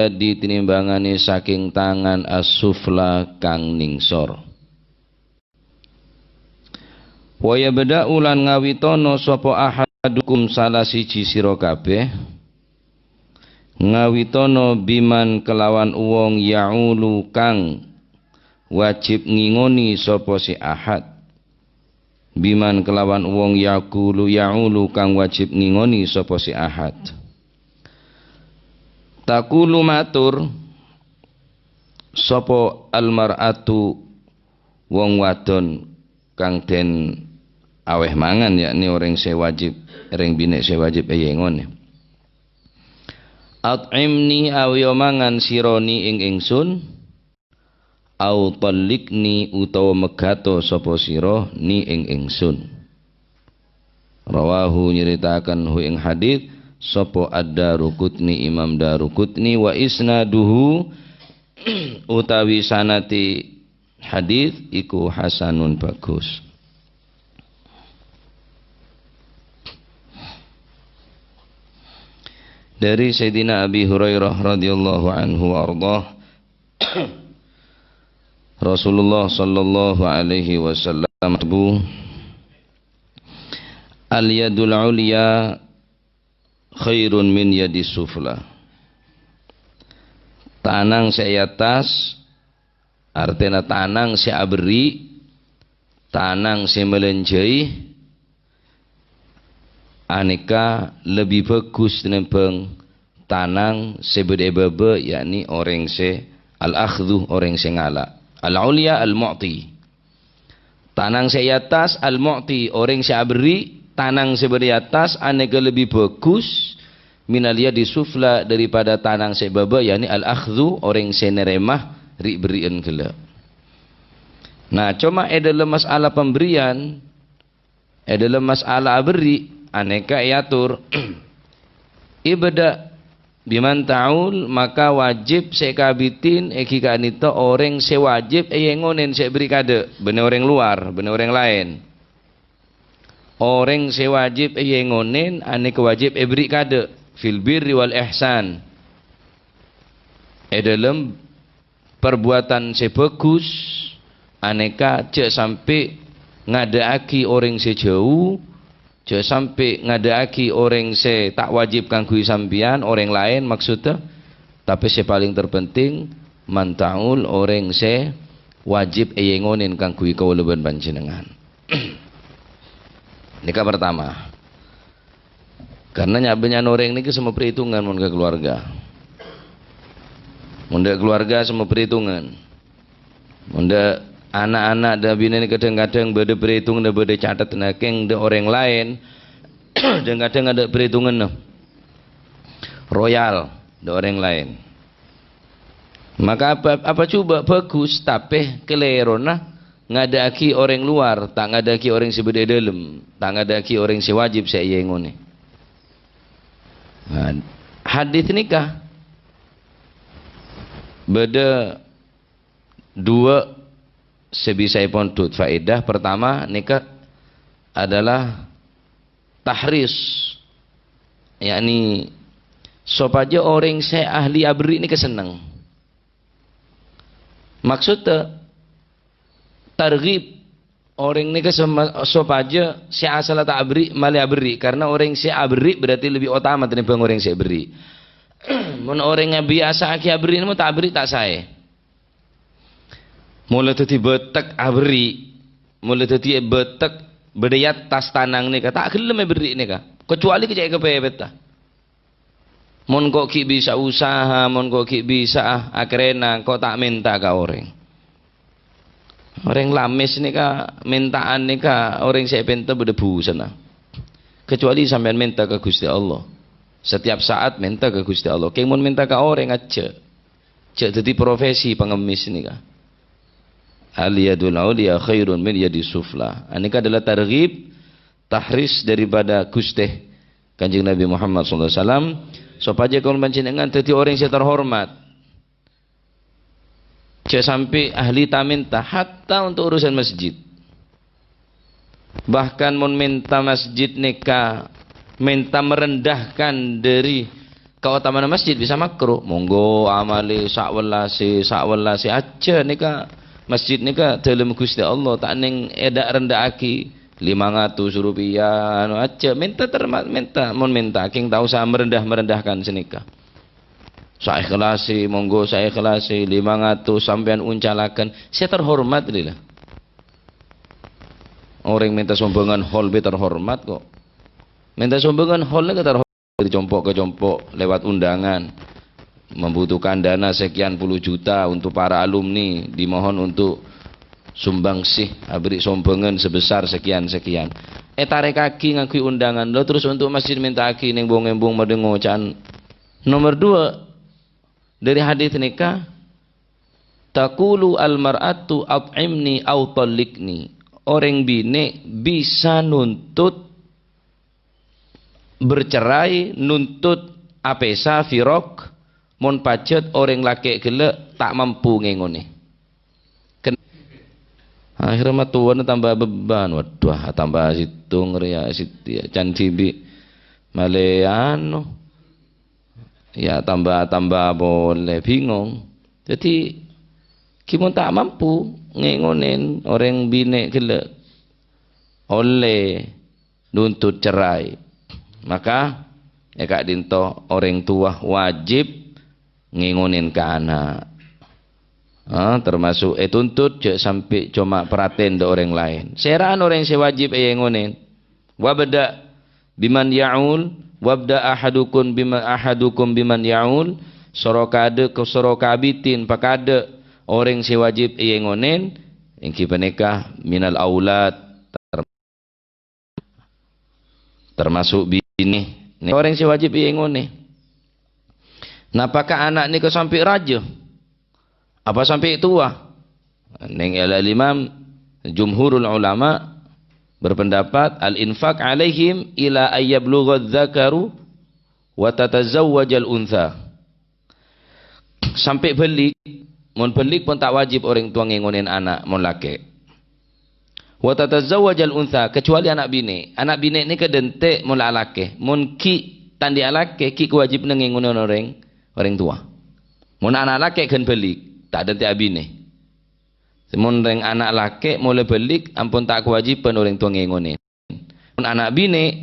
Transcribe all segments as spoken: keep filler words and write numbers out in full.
yadi tinimbangane saking tangan as-sufla kang ningsor. Wa yabda'u lan ngawitono sapa ahadukum salah siji sira kabeh, ngawitono biman kelawan wong ya'ulu kang wajib ngingoni sapa si ahad. Biman kelawan wong yaqulu ya'ulu kang wajib ngingoni sapa si ahad. Taqulu matur sapa al-mar'atu wong wadon kang den aweh mangan, yakni oreng se wajib, reng bine' se wajib eyengone. At'imni, aweyo mangan sira ni ing ingsun, au tallikni, utawa megato sapa sira ni ing ingsun. Rawahu, nyeritakan hu ing hadis sapa Ad-Daruqutni, Imam Daruqutni, wa isnaduhu, utawi sanate hadis iku hasanun bagus. Dari Sayyidina Abi Hurairah radhiyallahu anhu wa ardhah, Rasulullah sallallahu alaihi wasallam bu, "Al yadul ulya khairun min yadis sufla." Tanang se e attas, artena tanang se aberri', tanang se melenjai, aneka lebbi bagus tinimbang tanang se badha e baba, yakni oreng se al-akhdhu, oreng se ngala'. Al-ulya al-mu'ti. Tanang se e attas al-mu'ti, oreng se aberri', tanang se badha e attas aneka lebbi bagus minal yadi sufla daripada tanang se e baba, yakni al-akhdhu, oreng se nerema ri'-berri'an gella'. Nah, coma e dhalem masalah pemberian, e dhalem masalah aberri', aneka eatur. Ibda' biman ta'ul, maka wajib se kabitin egi ka'dinto oreng se wajib eyengonen se eberri' kada', banne oreng luar, banne oreng laen. Oreng se wajib eyengonen aneka wajib eberri' kada', fil birri wal ihsan. E dhalem parbuatan se bagus, aneka ja' sampe' ngada'agi oreng se jau, ja' sampe' ngada'agi oreng se ta' wajib kaangguy sampeyan, oreng laen maksudda, tape se paling terpenting, man ta'ul, oreng se wajib eyengonen kaangguy kaula ban panjenengan. Neka pertama. Karena nya-, bânnya'na orèng nèka sè maperhitungan mon ka keluarga. Mon dâ' keluarga sè maperhitungan. Mon dâ' ana'-ana', dâ' binèna kadhâng-kadhâng bâdâ perhitunganna, bâdâ catetanna, kèng dâ' orèng laèn, kadhâng-kadhâng adâ' perhitunganna. Royal, dâ' orèng laèn. Maka apa, apa coba bagus, tapè kalèrona ngadâ'aghi orèng luar, ta' ngadâ'aghi orèng sè bâdâ è dâlem, ta' ngadâ'aghi orèng sè wajib sè èyèngonè. Nah, hadis nèka bâdâ dua sè bisa èpondhut faèdah. Pertama, nèka adalah tahris, yakni sopajâ orèng sè ahli aberri' nèka senneng. Maksudda, targhib, orèng nèka sema-, sopajâ sè asalla ta' aberri' malè aberri', karena orèng sè aberri' berarti lebbi otama tènèmbhâng orèng sè aberri'. Mon orèng abiyasa'aghi aberri' nèmo ta' aberri' ta' saè. Mola dhâddhi bâtek aberri', mola dhâddhi bâtek bâdâ è attas tanang nèka, ta' ghellem èberri' nèka, kacuali kècè' kapèpètta. Mon ko' ghi' bisa usaha, mon ko' ghi' bisa, ah, akhèrèna ko' ta' mènta ka orèng. Orèng lamès nèka, mènta'an nèka, orèng sè èpènta bâdâ bhusana. Kecuali sampèyan mènta ka Ghustè Allah. Setiap saat mènta ka Ghustè Allah. Kèng mon mènta ka orèng ajâ. Jhâ' dhâddhi profesi pangemmès nèka. Al yadul ulya khairun min yadis sufla. Anèka adalah targhib, tahris daripada Ghustè Kanjeng Nabi Muhammad sallallahu alaihi wasallam, sopajâ kaulâ panjhennengngan dhâddhi orèng sè terhormat. Jhâ' sampè' ahli ta' mènta, hatta untuk urusan masjid. Bahkan mon mènta masjid nèka, mènta merendahkan dâri Kaotamana masjid bisa makruh, monggo amali sawellase, sawellase aja nèka. Masjid nèka dhâlem Ghustè Allah, ta' nèng èdhâ'-rendhâ'aghi lima ratus rupiah, anu aja, mènta terma-, mènta, mon mènta, kèng ta' osa merendah-merendahkan sanèka. Saikhlase, monggo saikhlase, lima ratus sampèyan uncalaken, sè terhormat, lila. Orèng mènta sombhângan hol bhâi terhormat, kok. Mènta sombhângan hol nèka terhormat. Dari compo' ka compo' lewat undangan, membutuhkan dana sekian puluh juta untuk para alumni, dimohon untuk sumbangsih, abri sombhângan sebesar sekian-sekian. Ètarèkaghi ngangghuy undangan, lo terus untuk masjid mènta'aghi nèng bong-embong madhengo can. Nomor dua, dari hadis nèka, "Taqulu al-mar'atu at'imni au talliqni." Orèng binè' bisa nuntut bercerai, nuntut apèsa, firaq, mon pajhât orèng lakè' ghellâ' ta' mampu ngèngonè. Ken-, akhirnya matuwâna tambâ beban. Waduh, tambâ sèttong rèya, sit-, ya, can dhibi' malè anu, ya, tambâ-tambâ polè, bingung. Dhâddhi, ghi mon ta' mampu ngèngonè orèng binè' ghellâ', ollè nuntut cerai. Maka, è ka'dinto orèng towa wajib ngèngonè ka ana'. Ah, termasuk ètuntut jhâ' sampè' coma perhatian dâ' orèng laèn. Sèra'an orèng sè wajib èyèngonè. Wabda biman ya'ul, wabda ahadukum bima-, ahadukum biman ya'ul, soro kadâ-, soro kabidhin pakadâ' orèng sè wajib èyèngonè, èngghi panèka minal aulad, termasuk binè. Nè-, orèng sè wajib èyèngonè. Napaka ana' nèka sampè' rajâ? Apa sampè' towa? Nèng al-, al-imam jumhurul ulama berpendapat al-infaq alaihim ila ayyablugha dzakaru wa tatazawwajal untha. Sampè' bâli', mon bâli' pon ta' wajib orèng towa ngèngonè ana' mon lakè'. Wa tatazawwajal untha, kecuali ana' binè'. Ana' binè' nèka dântè' mon la alakè. Mon ghi' ta' andi' alakè, ghi' kawâjibhânna ngèngonè orèng, orèng towa. Mon ana' lakè' ghân bâli', ta' dântè' abinè. Mon rèng ana' lakè' molaè bâli', ampon ta' kawâjibhân orèng towa ngèngonè. Mon ana' binè',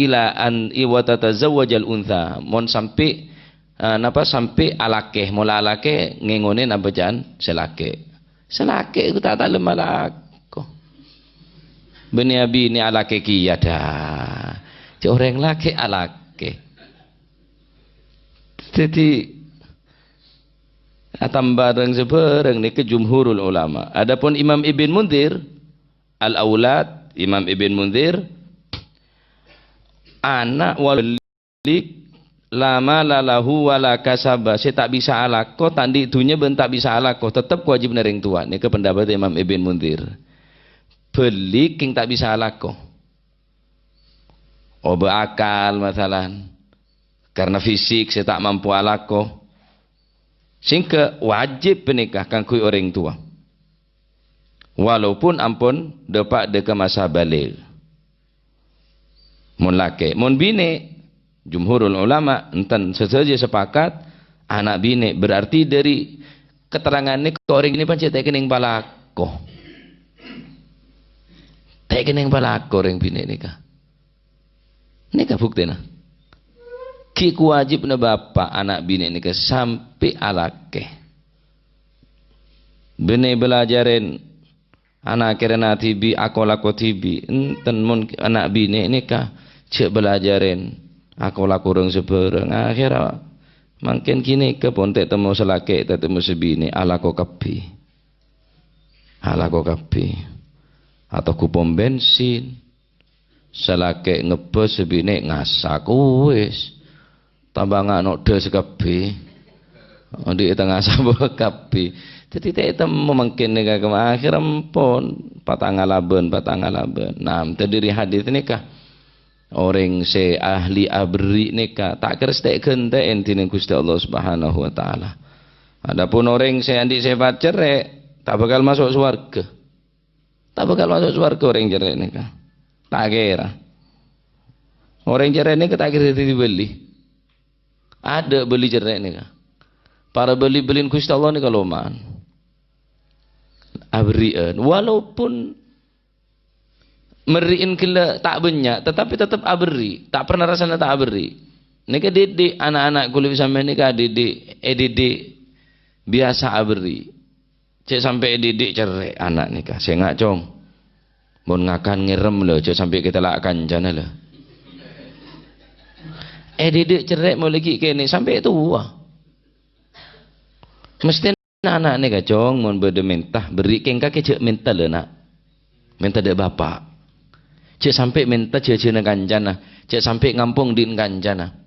ila an, i wa tatazawwajal untha. Mon sampè', eh, napa sampè' alakè, mon la alakè ngèngonè napa can sè lakè'. Sè lakè' iku ta' talem alako. Bânnè abinè alakè kèya dâ. Jhâ' orèng lakè' alakè. Dhâddhi, atamba rèng sabârâng nèka jumhurul ulama. Adapun Imam Ibn Mundzir, al-aulad, Imam Ibn Mundzir, ana' wal balik la mala lahu wa la kasaba, sè ta' bisa alako, ta' andi' dhunnya bân ta' bisa alako, tetep kawâjibhânna rèng towa. Nèka pendapat Imam Ibn Mundzir. Balik kèng ta' bisa alako. Obâ akal, masalan. Karena fisik sè ta' mampu alako. Sèngghâ wajib panèka kaangghuy orèng towa. Walaupun ampon dâpa' dâ' ka masa baligh. Mon lakè', mon binè', jumhurul ulama, enten sadhâjâ sepakat, ana' binè'. Berarti dâri keterangan nèka orèng nèka pancèn ta' kennèng palako. Ta' kennèng palako orèng binè' nèka. Nèka buktèna. Ghi' kawâjibhânna bapa' ana' binè' nèka sampè' alakè. Bânnè bâlâjârèn ana' kèrana dhibi', ako-lako dhibi'. Enten mon ana' binè' nèka jhâ' bâlâjârèn ako-lako rèng sabârâng. Akhèrra mangkèn ghânèka pon ta' temmo sè lakè', ta' temmo sè binè', alako kabbhi. Alako kabbhi. Atau ku pom bensin. Sè lakè' ngebbhâs, sè binè' ngasak, wis. Tambâ ngano' dhâs kabbhi. Andi' tengah sabo kabbhi. Dhâddhi ta' temmo mangkèn nèka kemma-, akhèr empon. Patang alabân, patang alabân. Nah, dhâddhi dâri hadis nèka. Orèng sè ahli aberri' nèka ta' kèra sè ta' èghântè'è dhinèng Ghustè Allah Subhanahu wa Ta'ala. Adapun orèng sè andi' sèfat cerrè', ta' bhâkal maso' sowarghâ. Ta' bhâkal maso' sowarghâ orèng cerrè' nèka. Ta' kèra. Orèng cerrè' nèka ta' kèra dhâddhi bâli. Adâ' bâli cerrè' nèka. Para bâli-bâlin Ghustè Allah nèka loma'an. Aberri'ân. Walaupun merri'en ghellâ' ta' bânnya', tetapi tetep aberri'. Ta' pernah rassana ta' aberri'. Nèka didik, ana'-ana' kulâ bi' sampèyan nèka didik, èdidik biyasa aberri'. Cè' sampè' èdidik cerrè' ana' nèka. Sènga', Cong. Mon ngakan ngèrèm, lho, jhâ' sampè' ètella' kancana, lho. Èdidik cerrè' molaè ghi' kènè' sampè' towa. Mesthèna ana' nèka, Cong, mon bâdâ mènta, berri' kèng kakè jhâ' mènta, lho, Na'. Mènta dâ' bapa'. Jhâ' sampè' mènta jhâjhâna kancana, jhâ' sampè' ngampong dhin kancana.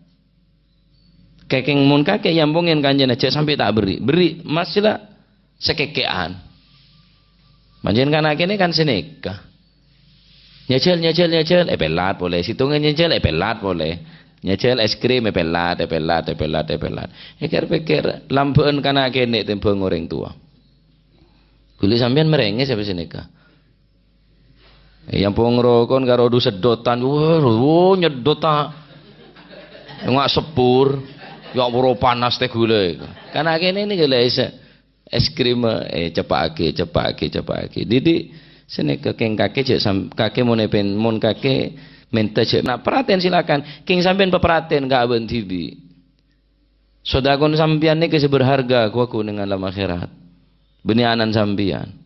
Kèng mon kakè èampongè kancana, jhâ' sampè' ta' berri'. Berri', masalah sakèkè'an. Panjhennengngan kana' kènè' kan sanèka. Nyajhâl, nyajhâl, nyajhâl, èpèllat polè. Sèttongnga nyajhâl, èpèllat polè. Nyajhâl es krim, èpèllat, èpèllat, èpèllat, èpèllat. Èkèr-pèkèr, lambâ'ân kana' kènè' tèmbhâng orèng towa. Ghuli sampèyan marèngè sapa sanèka? Èampong rokon karo du seddotan, wah, wah, nyeddot ta'. Nga' seppur, ya' poro panas tè ghulâ. Kana' kènè' nèka lè' es, es krim, eh, ceppa'aghi, ceppa'aghi, ceppa'aghi. Didik, sanèka kèng kakè jhâ' sam-, kakè mon èpèn-, mon kakè mènta jhâ'. Na', perhatian silakan. Kèng sampèyan paperhatian ka abâ'na dhibi'. Sodakon sampèyan nèka sè berharga, ghu-, ghu nèng alam akhèrat. Bânnè ana'na sampèyan.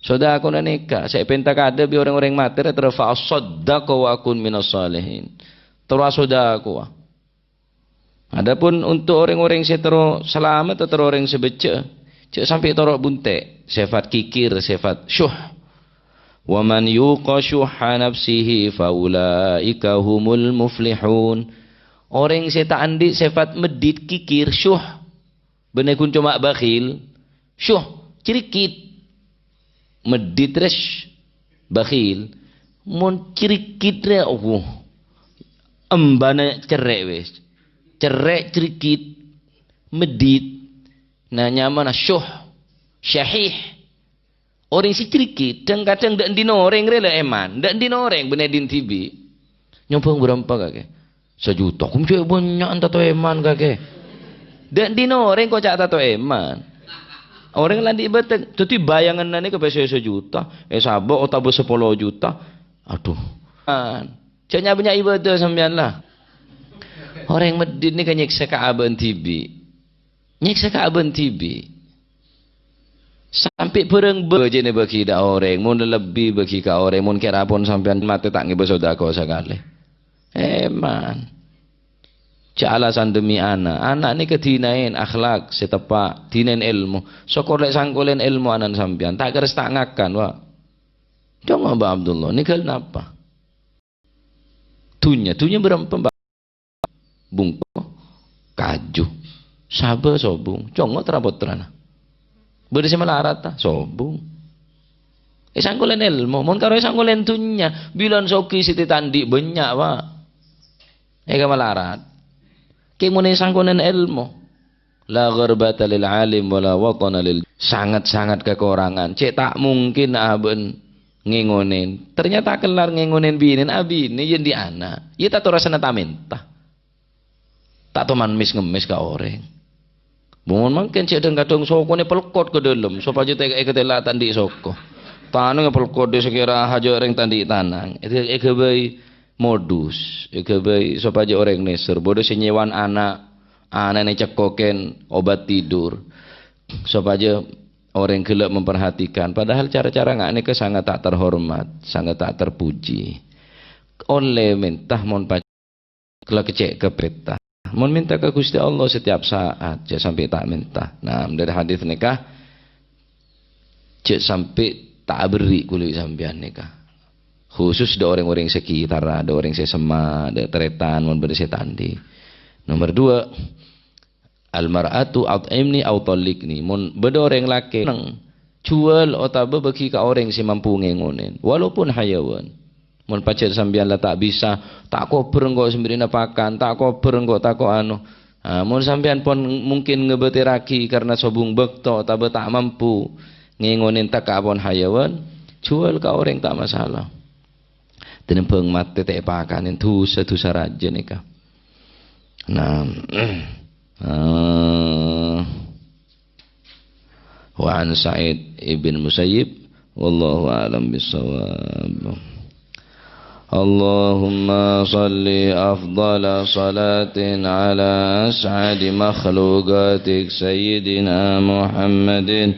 Sodakona nèka, sè èpènta kadâ' bi' orèng-orèng matè, rè-, terro "Fa'asaddaqa wa akun minas shalihin." Terro asodakowa. Adapun untuk orèng-orèng sè terro salamet, terro orèng sè beccè', jhâ' sampè' toro' bunte'. Sèfat kikir, sèfat syuh. "Wa man yuqa syuhha nafsihi fa ulaika humul muflihun." Orèng sè ta' andi' sèfat meddhit, kikir, syuh, bânnè ghun coma bakhil, syuh, cèrèkèt. Meddhit rè, bakhil. Mon cèrèkèt rè, oh, embana cerrè' wis. Cerrè', cèrèkèt, meddhit. Na, nyamana syuh, syahih. Orèng sè cèrèkèt, dhâng-kadhâng dâ' andi' orèng rè la èman, dâ' andi' orèng bânnè dhin dhibi'. Nyombhâng bârâmpa kakè? Sajuta. Ghun cè' bânnya'an ta' èman kakè. Dâ' andi' orèng koca' ta' èman. Orèng la andi' bâteng. Dhâddhi bâjânganna nèka pèssè sajuta, èsabâ' otabâ sapolo juta. Adhu. An. Jhâ' nya-bânnya' ibâdâ sampèyan la. Orèng meddhit nèka nyèksa ka abâ'na dhibi'. Nyèksa ka abâ'na dhibi'. Sampè' bhârâng bâjâna bâgi dâ' orèng, mon lebbi bâgi ka orèng, mon kèra pon sampèyan matè ta' ngèbâ sodako sakalè. Èman. Jhâ' alasan demi ana'. Ana' nèka dinaèn akhlak sè teppa', dinaèn èlmo. Sokor lè' sangkolèn èlmo ana'na sampèyan. Ta' kèra ta' ngakan, wa. Coma Mbah Abdullah, nèghâl napa? Dhunnya, dhunnya bârâmpa, Mbah? Bungko, kaju, sabâ sobung, congo' tra-pottrana. Bâdâ sè malarat, ta? Sobung. Èsangkolèn èlmo, mon karo èsangkolèn dhunnya, bilân soghi sè tè ta' andi' bânnya', wa. Èkamalarat. Kè mon èsangkolèn èlmo. La gharbata lil alim wa la watana lil, sangat-sangat kekurangan. Cè' ta' mungkin abâ'na ngèngonèn. Ternyata kellar ngèngonèn binèna, abinè yâ andi' ana'. Yâ ta' torasana ta' mènta. Ta' toman mès-ngemmès ka orèng. Mon mangkèn cè' dhâng-kadhâng sokona èpelkot ka dâlem, sopajâ tè-, èkatèla ta' andi' soko. Tanang èpelkot dâ' sakèra hajâ orèng ta' andi' tanang. Èghâbây modus, èghâbây sopajâ orèng nèser. Bâdâ sè nyèwana ana', ana'na ècekkokèn obat tidur. Sopajâ orèng ghellâ' memperhatikan. Padahal cara-cara nga' nèka sangat ta' terhormat, sangat ta' terpuji. Ollè mènta mon pa-, la kècè' ka pètta. Mon mènta ka Ghustè Allah setiap saat, jhâ' sampè' ta' mènta. Nah, dâri hadis nèka, jhâ' sampè' ta' aberri' kulâ sampèyan nèka. Khusus dâ' orèng-orèng sekitar, dâ' orèng sè semma', dâ' tarètan, mon bâdâ sè ta' andi'. Nomor dua, "Al mar'atu at'imni au talliqni." Mon bâdâ orèng lakè' neng, juwâl otabâ bâgi ka orèng sè mampu ngèngonèn, walaupun hayawan. Mon pajhât sampèyan la ta' bisa, "Ta' kobâr engko' sè mèrè'na pakan, ta' kobâr engko' tako' anu." Ah, mon sampèyan pon mungkin ngabâtèrraghi karna sobung bâkto otabâ ta' mampu ngèngonèn tèka pon hayawan, juwâl ka orèng ta' masalah. Tènèmbhâng matè ta' èpakanè, dhusa-dhusa rajâ nèka. Nah, Ah. Wa an Sa'id ibn Musayyib, wallahu a'lam bissawab. اللهم صل أفضل صلاة على أسعد مخلوقاتك سيدنا محمد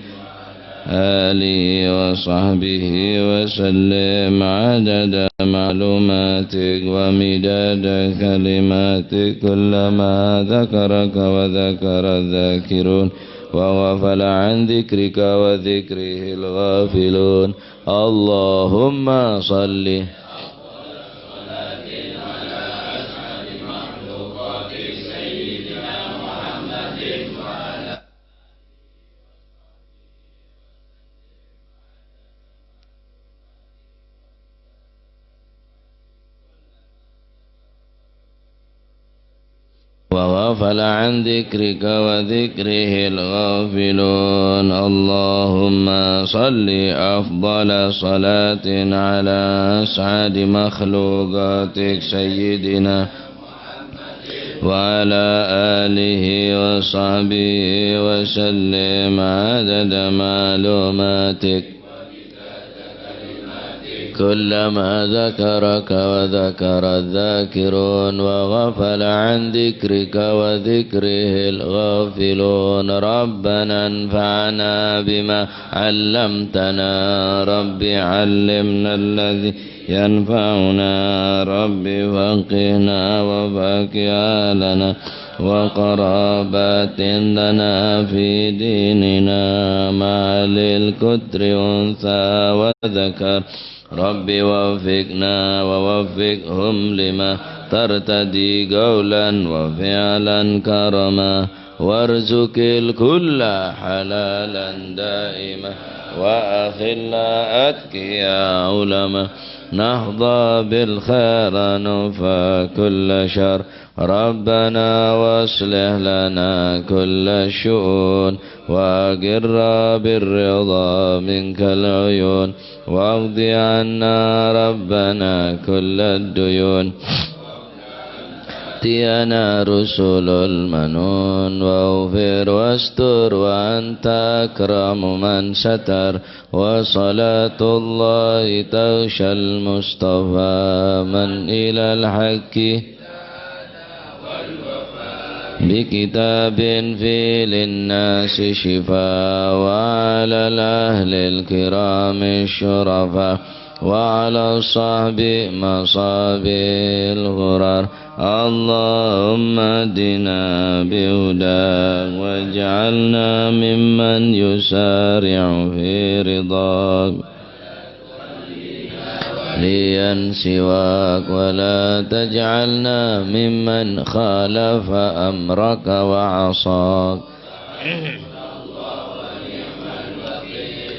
آله وصحبه وسلم عدد معلوماتك ومداد كلماتك، كلما ذكرك وذكر الذاكرون وغفل عن ذكرك وذكره الغافلون. اللهم صل وغفل عن ذكرك وذكره الغافلون. اللهم صل أفضل صلاة على أسعد مخلوقاتك سيدنا وعلى آله وصحبه وسلم عدد معلوماتك. كلما ذكرك وذكر الذاكرون وغفل عن ذكرك وذكره الغافلون. ربنا انفعنا بما علمتنا. رب علمنا الذي ينفعنا. رب فقهنا وفقه أهلنا وقرابات لنا في ديننا مع القدر أنثى وذكر. رب وفقنا ووفقهم لما ترتضي قولا وفعلا كرما، وارزق الكل حلالا دائما، وأخلاء أتقياء علما، نحظى بالخير نكفى كل شر، ربنا واصلح لنا كل الشؤون، وأقر بالرضا منك العيون، واقض عنا ربنا كل الديون. تأتينا رسل المنون، واغفر واستر وأنت أكرم من ستر، وصلاة الله تغشى المصطفى من إلى الحق بكتاب فيه للناس شفاء، وعلى الأهل الكرام الشرفاء، وعلى الصحب مصابيح الغرر. اللهم اهدنا بهداك، واجعلنا ممن يسارع في رضاك. وليا سواك، ولا تجعلنا ممن خالف أمرك وعصاك.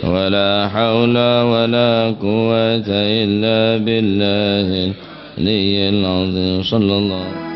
ولا حول ولا قوة إلا بالله العلي العظيم. صلى الله.